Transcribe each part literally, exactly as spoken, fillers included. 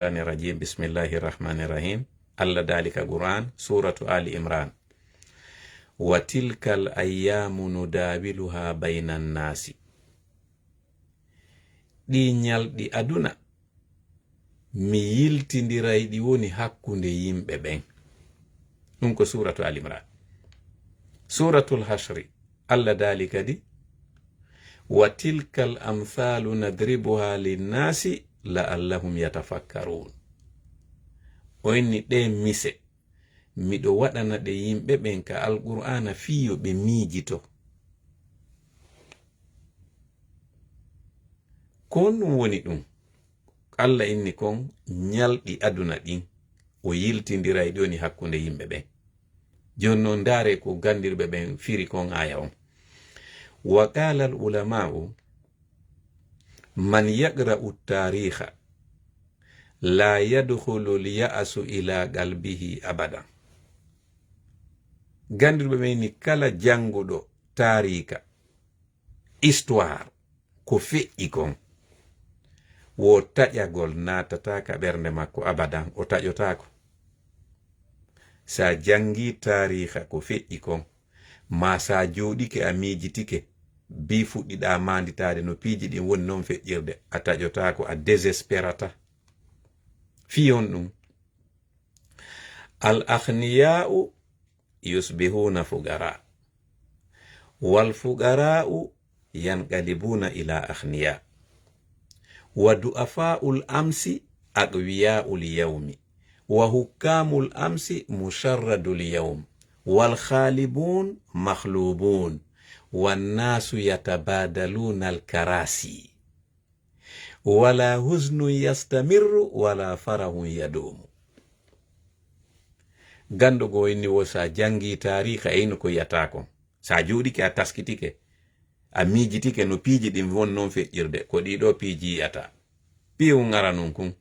الشيطان الرجيم. بسم الله الرحمن الرحيم. Allah daali ka Qur'an, suratu Ali Imran. وتلك الأيام نداولها بين الناس. Ɗii ñalɗi aduna, mi yiltindiray ɗi woni hakkunde yimɓe ɓen. Ɗum ko suratu Ali Imran. Suratul Hashri, Allah daali kadi, وتلك الأمثال نضربها للناس لعلهم يتفكرون. O inni ɗee mise, miɗo waɗana ɗe yimɓe ɓen ka Alqur'aana fii yo ɓe miijito. Ko honɗum woni ɗum? Allah inni kon ñalɗi aduna ɗin, o yiltindiray ɗi woni hakkunde yimɓe ɓen. Jooni non, ndaaree ko ganndirɓe ɓen firi kon aaya on. وقال العلماء من يقرأ التاريخ لا يدخل اليأس إلى قلبه أبدا. Ganndirɓe ɓen inni kala jannguɗo taariika, histoire, ko feƴƴi kon, wo taƴagol naatataa ka ɓernde makko abadan, o taƴotaako. Sa janngii taariiha ko feƴƴi kon, maa sa jooɗike a miijitike, bii fuɗɗiɗaa maanditaade no piiji ɗin woni non feƴƴirde, a taƴotaako, a désespérata. Fii honɗum? الأغنياء يصبحون فقراء، والفقراء ينقلبون إلى أغنياء، وضعفاء الأمس أقوياء اليوم، وحكام الأمس مشردو اليوم، والغالبون مغلوبون، والناس يتبادلون الكراسي. ولا حزن يستمر ولا فرح يدوم. Ganndo goo inni wo, sa janngii taariika, e hino ko yi'ataa kon. Sa jooɗike, a taskitike, a miijitike no piiji ɗin woni non feƴƴirde, ko ɗii ɗoo piiji yi'ataa. Piiwun ara non kun.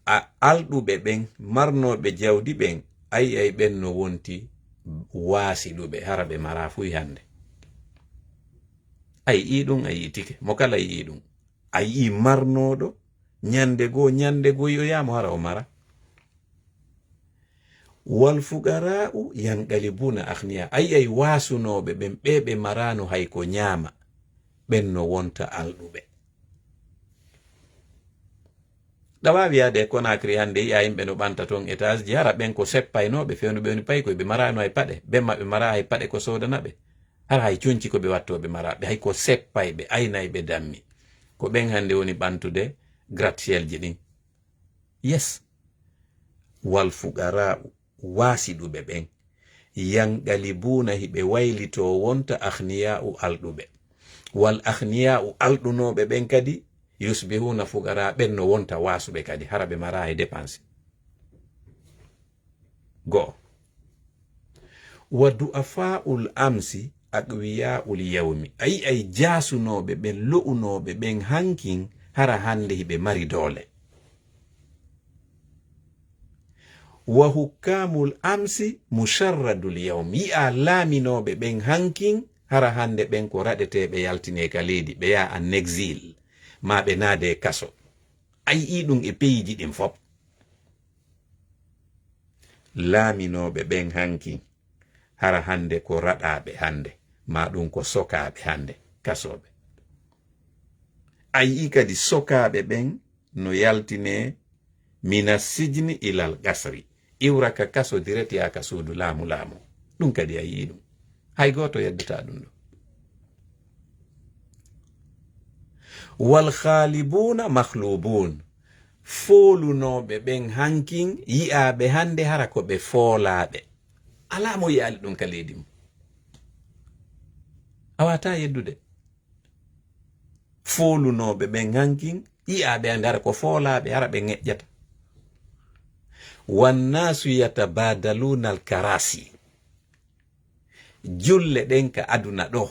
A alɗuɓe ɓen, marnooɓe jawdi ɓen, a yi'ay ɓen no wonti waasiɗuɓe, hara ɓe maraa fuy hannde. A yi'ii ɗum, a yi'itike. Mo kala yi'ii ɗum. A yi'ii marnooɗo, ñannde goo, ñannde goo yi'oyaa mo hara o mara. والفقراء ينقلبون أغنياء. A yi'ay waasunooɓe ɓen, ɓe ɓe maraano hay ko ñaama, ɓen no wonta alɗuɓe. Ɗa waawi yaade e Conakry hannde, yi'aa yimɓe no ɓanta ton étage ji, hara ɓen ko seppaynooɓe, fewndo ɓe woni paykoy, ɓe maraano hay paɗe, ɓen maɓɓe maraa hay paɗe ko soodana ɓe. Hara hay conci ko ɓe wattoo ɓe maraa, ɓe hay ko seppay ɓe, aynay ɓe dammi. Ko ɓen hannde woni ɓantude gratte-ciel ji ɗin. Yes. والفقراء, waasiɗuɓe ɓen, ينقلبون, hiɓe waylitoo wonta أغنياء, alɗuɓe. والأغنياء, alɗunooɓe ɓen kadi, يصبحون فقراء, ɓen no wonta waasuɓe kadi, hara ɓe maraa e dépense. Go'o. وضعفاء الأمس أقوياء اليوم. A yi'ay jaasunooɓe ɓen, lo'unooɓe ɓen hankin, hara hannde hiɓe mari doole. وحكام الأمس مشردو اليوم. Yi'aa laaminooɓe ɓen hankin, hara hannde ɓen ko raɗeteeɓe yaltinee ka leydi, ɓe yaha en exil, maa ɓe naadee kaso. A yi'ii ɗum e peyiiji ɗin fof. Laaminooɓe ɓen hankin, hara hannde ko raɗaaɓe hannde, maa ɗum ko sokaaɓe hannde, kasooɓe. A yi'ii kadi sokaaɓe ɓen no yaltinee من السجن إلى القصر. Iwra ka kaso direct yaha ka suudu laamu laamu. Ɗum kadi a yi'ii ɗum. Hay gooto yeddataa ɗum ɗo. والغالبون مغلوبون. Foolunooɓe ɓen hankin yi'aaɓe hannde hara ko ɓe foolaaɓe. Alaa mo yi'aali ɗum ka leydi mum. A waawataa yeddude. Foolunooɓe ɓen hankin yi'aaɓe hannde hara ko foolaaɓe, hara ɓe ŋeƴƴata. والناس يتبادلون الكراسي. Julle ɗen ka aduna ɗo,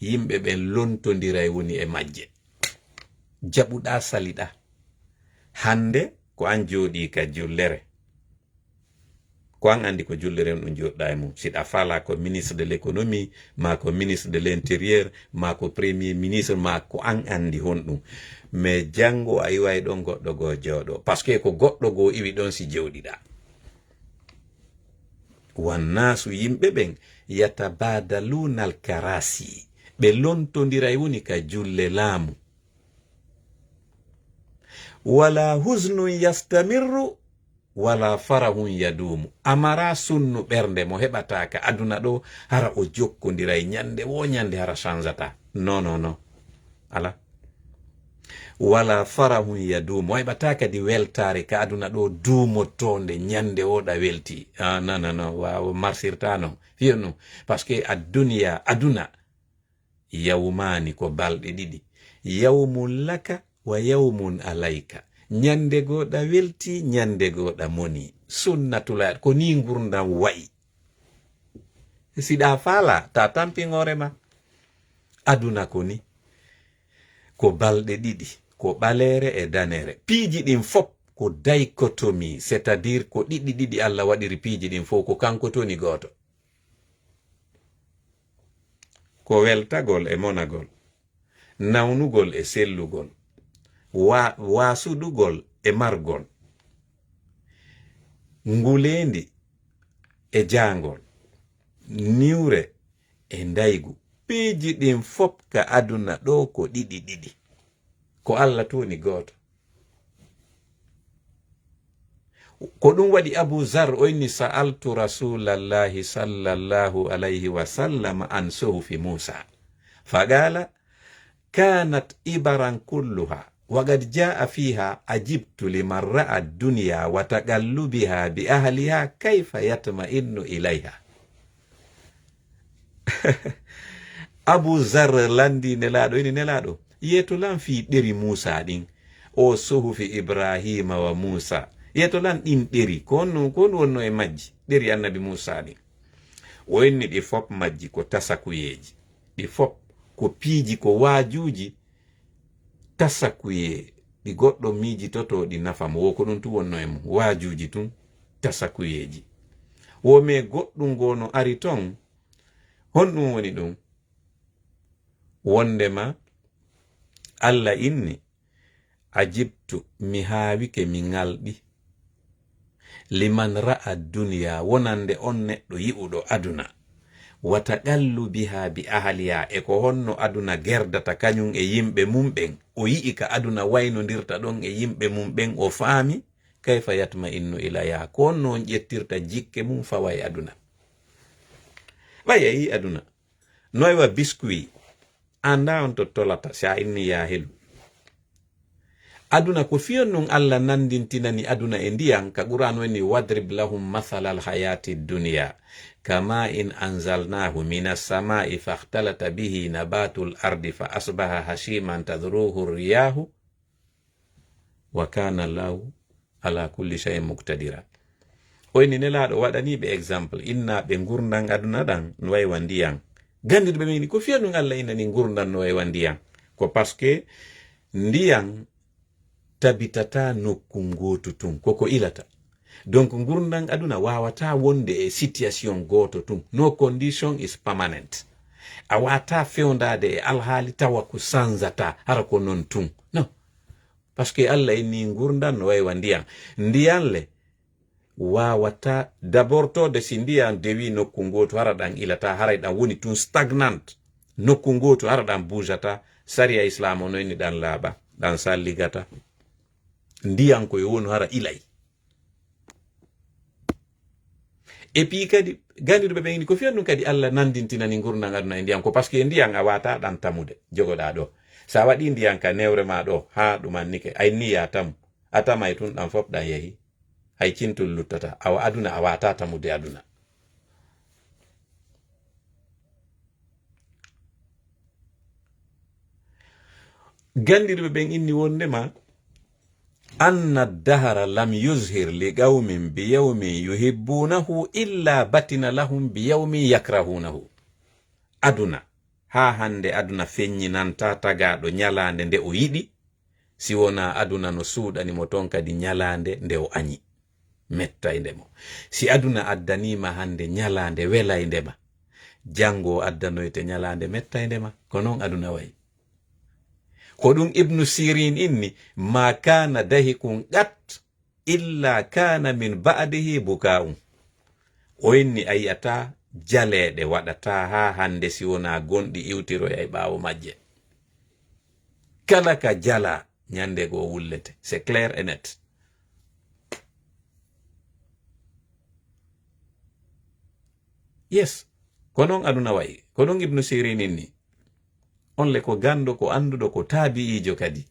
yimɓe ɓen lontondiray woni e majje. Jaɓuɗaa, saliɗaa. Hannde ko an jooɗii ka jullere. Ko an anndi ko julle rewɗum jooɗɗa e mum. Si ɗa fala ko ministre de l'économie, ma ko ministre de l'intérieur, ma ko premier ministre, ma ko an anndi honɗum. Mais janngo a iway ɗon goɗɗo goo jooɗo. Parce que ko goɗɗo goo iwi ɗon si jooɗiɗa. Wannaasu, yimɓe ɓen, yatabadaluna alkarasi. Ɓe lontondiray woni ka julle laamu. Wala huznun yastamirru, wala farahun yaduumu. Amara sunnu ɓernde mo heɓata ka aduna ɗo, hara o jokkondiray ñande wo ñande hara sanzata. Non, non, non. Ala. Wala farahun yaduumu. O heɓata kadi weltaare ka aduna ɗo duumotoonde ñande wo ɗa welti. Ah, non, non, non. Wa, o marsirta non. Fiyo non. Parce que adduniya, aduna, yawmaani ko balɗe ɗiɗi. Yawmun laka wa yawmun alayka. Ñande goo ɗa welti, ñande goo ɗa moni. Sunnatullah, ko ni ngurndan wa'i. Si ɗa fala, ta tampin hoore ma. Aduna ko ni. Ko balɗe ɗiɗi, ko ɓaleere e danere. Piiji ɗin fop ko dichotomie, c'est-à-dire ko ɗiɗi ɗiɗi Allah waɗiri piiji ɗin fof, ko kanko toni gooto. Ko weltagol e monagol, nawnugol e sellugol, wa-, waasudugol e margol, nguleendi e jaangol, niwre e ndaygu. Piiji ɗin fop ka aduna ɗo ko ɗiɗi ɗiɗi. Ko Allah toni gooto. Ko ɗum waɗi Abu Zar o inni, "Sa'altu Rasulallahi sallallahu alayhi wa sallam an suhufi Musa. Faqala, kanat ibaran kulluha. Wa qad jaa fiha, ajibtu liman ra'a ad-dunya wa taqallubiha bi ahliha, kayfa yatma'innu ilayha." Abu Zar landi Nelaaɗo, ini, "Nelaaɗo, yeeto lan fii ɗeri Muusa ɗin, o suhufi Ibrahima wa Muusa. Yeeto lan ɗin ɗeri, ko honno, ko honno wonno e majji, ɗeri Annabi Muusa ɗin?" O inni, "Ɗi fop majji ko tasakuyeeji. Ɗi fop ko piiji, ko waajuuji tasakuye, ɗi goɗɗo miijitoto ɗi nafa mo. Wo ko ɗum tun wonno e mum, waajuuji tun tasakuyeeji. Wo me goɗɗum goo no ari ton, honɗum woni ɗum?" Wondema Allah inni, "Ajibtu, mi haawike, mi ŋalɗi. Liman ra'a dunya, wonande on neɗɗo yi'uɗo aduna. Wa taqallubiha bi ahliha, e ko honno aduna gerdata kañum e yimɓe mum ɓen. O yi'i ka aduna waynondirta ɗon e yimɓe mum ɓen, o faami. Kayfa yatma'innu ilayha, ko honno on ƴettirta jikke mum fawa e aduna?" Ɓay a yi'i aduna no e wa biscuit, annda on to tolata, si a inni ya helu. Aduna ko fiyon nun Allah nandintinani aduna e ndiyan, ka Qur'an woni, "Wadrib lahum mathalal hayati dunya, kama in anzalnahu minas samai fakhtalata bihi nabatul ardi fa asbaha hashiman tadruhu riyahu, wa kana Allahu ala kulli shay'in muqtadira." O inni, Nelaaɗo, waɗanii ɓe exemple, inna ɓe ngurndan aduna ɗan no way wa ndiyan. Ganduɗo ɓe mini, ko fiya ɗum Allah innani ngurndan no way wa ndiyan? Ko parce que ndiyan tabitata nokku ngootu tun, koko ilata. Donc ngurndan aduna wawata wonde e situation gooto tun. No condition is permanent. A wata fewndade e alhaali tawa ko sanzata, hara ko non tun. No. Parce que Allah inni ngurndan no way wa ndiyan. Ndiyan le wawata dabortode si ndiyan dewi nokku ngootu, hara ɗan ilata, haray ɗan woni tun stagnant. Nokku ngootu, hara ɗan buujata. Sariya Islam o no inni ɗan laaɓa, ɗan salligata. Ndiyan ko yo wonu hara ilay. Et puis kadi, ganduɗo ɓe ɓen inni, ko fiyan ɗum kadi Allah nandintinani ngurndan aduna e ndiyan, ko parce que ndiyan a wata ɗan tamude, jogoɗa ɗo. Sa waɗi ndiyan ka newre ma ɗo, ha ɗum annike, ay ni ya tamu. A tamay tun ɗan fop ɗan yahi. Hay cintun luttata. Awa aduna a wata tamude aduna. Gandirɓe ɓen inni wondema, anna dahara lam yuzhir li qawmin bi yawmin yuhibbunahu illa batina lahum bi yawmin yakrahunahu. Aduna, ha hande aduna feññinanta tagaɗo ñalande nde o yiɗi, si wona aduna no suuɗani mo ton kadi ñalande nde o añi. mettaynde mo. Si aduna addaniima hannde ñalaande welaynde ma, janngo o addanoyte ñalaande mettaynde ma. Ko noon aduna wayi. Ko ɗum Ibnu Sirin inni, "Ma kana dahikun qat illa kana min ba'dihi buka'un." O inni, a yi'ataa jaleeɗe waɗataa haa hannde si wonaa gonɗi iwtiroyay ɓaawo majje. Kala ka jalaa, ñande goo wullete. C'est clair et net. Yes. Ko noon aduna wayi. Ko ɗum Ibnu Sirin inni. On le ko ganndo, ko annduɗo, ko taabi'iijo kadi.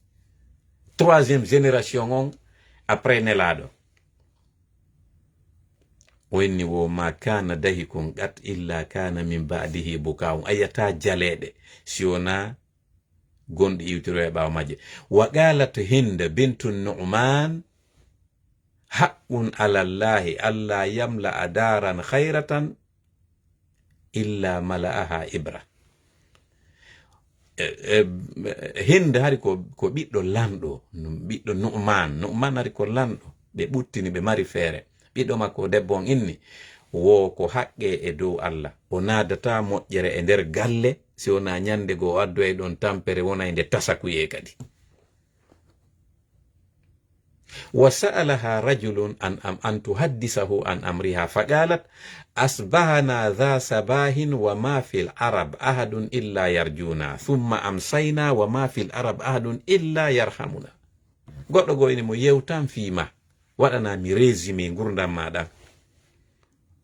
Troisième génération on après Nelaaɗo. O inni wo, "Ma kana dahikun qat illa kana min ba'dihi buka'un." A yi'ataa jaleeɗe si wonaa gonɗi iwtiroyay ɓaawo majje. Wa qalat Hind bintu Nu'man, "Haqqun ala Allahi alla yamla'a daran khayratan illa mala'aha ibra." E, e, Hind hari ko, ko ɓiɗɗo lanɗo, ɓiɗɗo Nu'man. Nu'man hari ko lanɗo. Ɓe ɓuttini, ɓe mari feere. Ɓiɗɗo makko debbo on inni, wo ko haqqe e dow Allah. O naadataa moƴƴere e nder galle, si wonaa ñande goo o addoyay ɗon tampere wonay nde tasakuyee kadi. Wa sa'alaha rajulun an, am, an tuhaddisahu an amriha, fa qalat, "Asbahna dha sabahin wa ma fil arab ahadun illa yarjuna, thumma amsayna wa ma fil arab ahadun illa yarhamuna." Goɗɗo goo ini mo, "Yewtan fii ma, waɗana mi résumé ngurndam ma ɗan."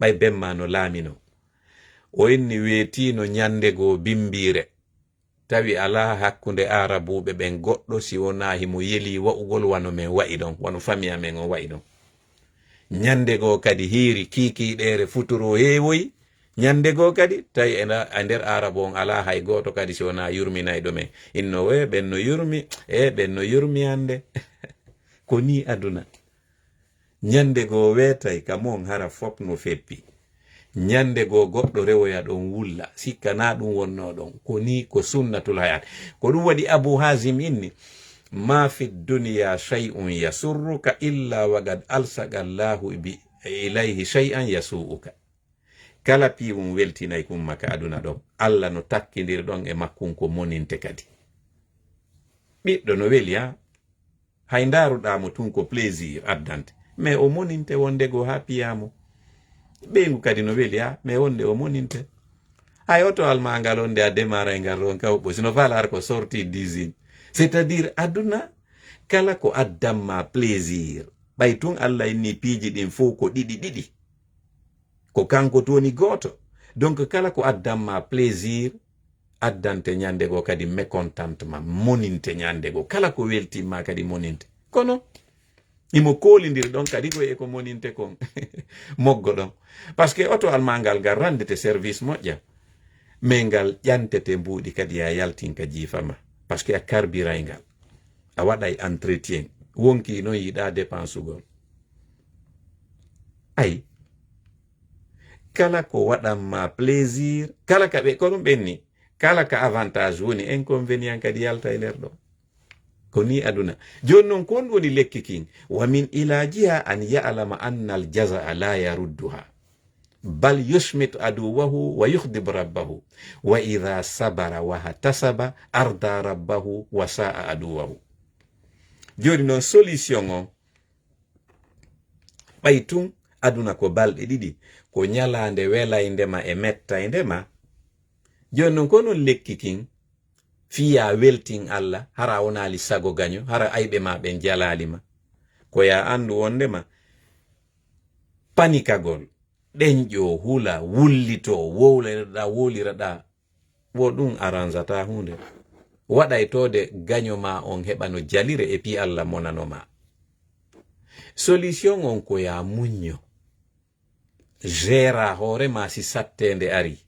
Ɓay ben ma no laamino. O inni, "Weetiino ñande goo bimbiire. Tawi alaa hakkunde Aarabuuɓe ɓen goɗɗo si wonaa himo yelii wa'ugol wano men wa'i ɗon, wano famiya men on wa'i ɗon. Ñande goo kadi hiiri kiikiiɗeere futuro heewoyi. Ñande goo kadi tawi e nda-, e nder Aarabu on alaa hay gooto kadi si wonaa yurminayɗo men. Inno, e ɓen no yurmi, e ɓen no yurmi hannde." Ko nii aduna. Ñande goo weetay ka mon hara fop no feppi. Ñande goo goɗɗo rewoya ɗon wulla, sikka naa ɗum wonnoo ɗon. Ko nii ko sunnatul hayaat. Ko ɗum waɗi Abu Hazim inni, "Ma fi dunya shay'un yasurruka illa wa qad alsaka Allahu bi, ilayhi shay'an yasu'uka." Kala piiwun weltinay kun ma ka aduna ɗon, Alla no takkindiri ɗon e makkun ko moninte kadi. Ɓiɗɗo no weli, haa? Hay ndaaruɗaa mo tun ko plaisir addante. Mais o moninte wonde goo haa piyaa mo. Ɓeyngu kadi no weli, haa? Mais wonde o moninte. Hay oto almaangal on nde a demaray ngal ron ka huɓɓo, sino faala har ko sorti d'usine. C'est-à-dire, aduna, kala ko addan ma plaisir. Ɓay tun Alla inni piiji ɗin fow ko ɗiɗi ɗiɗi. Ko kanko tun woni gooto. Donc, kala ko addan ma plaisir, addante ñande goo kadi mécontentement, moninte ñande goo. Kala ko weltimma kadi moninte. Kono, imo koolindiri ɗon kadi ko e ko moninte kon. Moggo ɗon. Parce que oto almaangal ngal randete service moƴƴa. Mais ngal ƴantete mbuuɗi kadi a yaltin ka jiifa ma. Parce que a carburay ngal. A waɗay entretien. Wonki non yiɗaa dépensugol. Ay. Kala ko waɗan ma plaisir, kala ka ɓe, ko ɗum ɓenni. Kala ka avantage woni, inconvénient kadi yalta e nder ɗo. Ko ni aduna. Jooni non, ko honɗum woni lekki kin? Wa min ilajiha an ya'lama anna al jazaa la yarudduha. Bal yushmit aduwahu wa yughdib rabbahu. Wa idha sabara wa ihtasaba arda rabbahu wa sa'a aduwahu. Jooni non, solution on, ɓay tun aduna ko balɗe ɗiɗi, ko ñalaande welaynde ma e mettaynde ma. Jooni non, ko non lekki kin, fiya weltin Alla, hara a wonaali sago gaño, hara ayɓe ma ɓen jalaali ma. Ko ya anndu wonde ma panikagol, ɗenƴo, hula, wullito, wowliraɗa, wowliraɗa, wo ɗum aranzata huunde. Waɗaytoode gaño ma on heɓa no jalire e pii Alla monano ma. Solution on ko ya muñño. Gera hoore ma si satteende ari.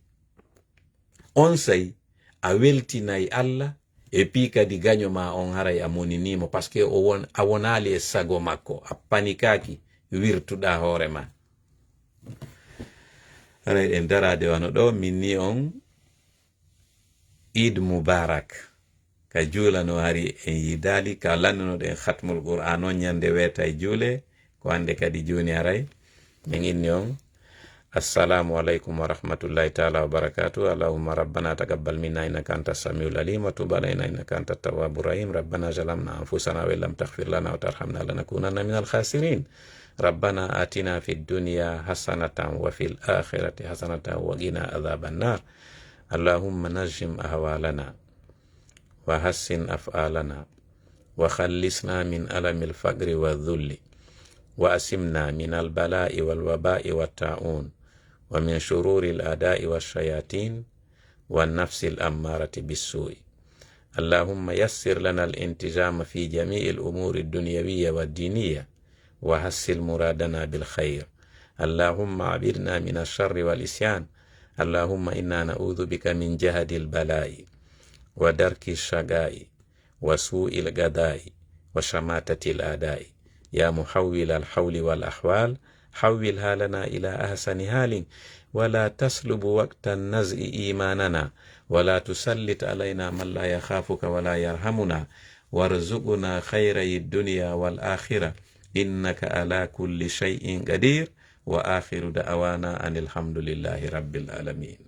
On say a weltinay Alla, e pii kadi gaño ma on haray a moninii mo, parce que o won-, a wonaali e sago makko, a panikaaki, wirtuɗaa hoore ma. Haray ɗen daraade wano ɗo, min ni on Eid Mubarak. Ka juulano hari en yidaali, ka lannunoɗen khatmul Qur'an on ñande weeta e juule, Ko hannde kadi jooni aray, min inni on. Assalamu alaikum wa rahmatullahi ta'ala wa barakatuh. Allahumma rabbana taqabbal minna innaka anta samiul alim wa tub alaina innaka anta tawwabur rahim. Rabbana zalamna anfusana wa illam taghfir lana wa tarhamna lanakunanna minal khasirin. Rabbana atina fid dunya hasanatan wa fil akhirati hasanatan wa qina adhaban nar. Allahumma najjim ahwalana wa hassin af'alana wa khallisna min alamil faqri wa dhulli wa asimna min al bala'i wal waba'i wat ta'un wa min shururil ada'i wash shayatin wan nafsil ammarati bis su'i. Allahumma yassir lana al intizama fi jami'il umuri dunyawiyya wad diniyya wa hassil muradana bil khair. Allahumma abidna min ash sharri wal isyan. Allahumma inna na'udhu bika min jahadil bala'i wa darki shaqa'i wa su'il qada'i wa shamatatil a'da'i. Ya muhawwil al hawli wal ahwal, hawwil halana ila ahsani halin, wa la taslubu waqtan naz'i imanana, wa la tusallit alaina man la yakhafuka wa la yarhamuna, warzuqna khayray dunya wal akhirah, innaka ala kulli shay'in qadir. Wa akhiru da'wana anil hamdulillahi rabbil alamin.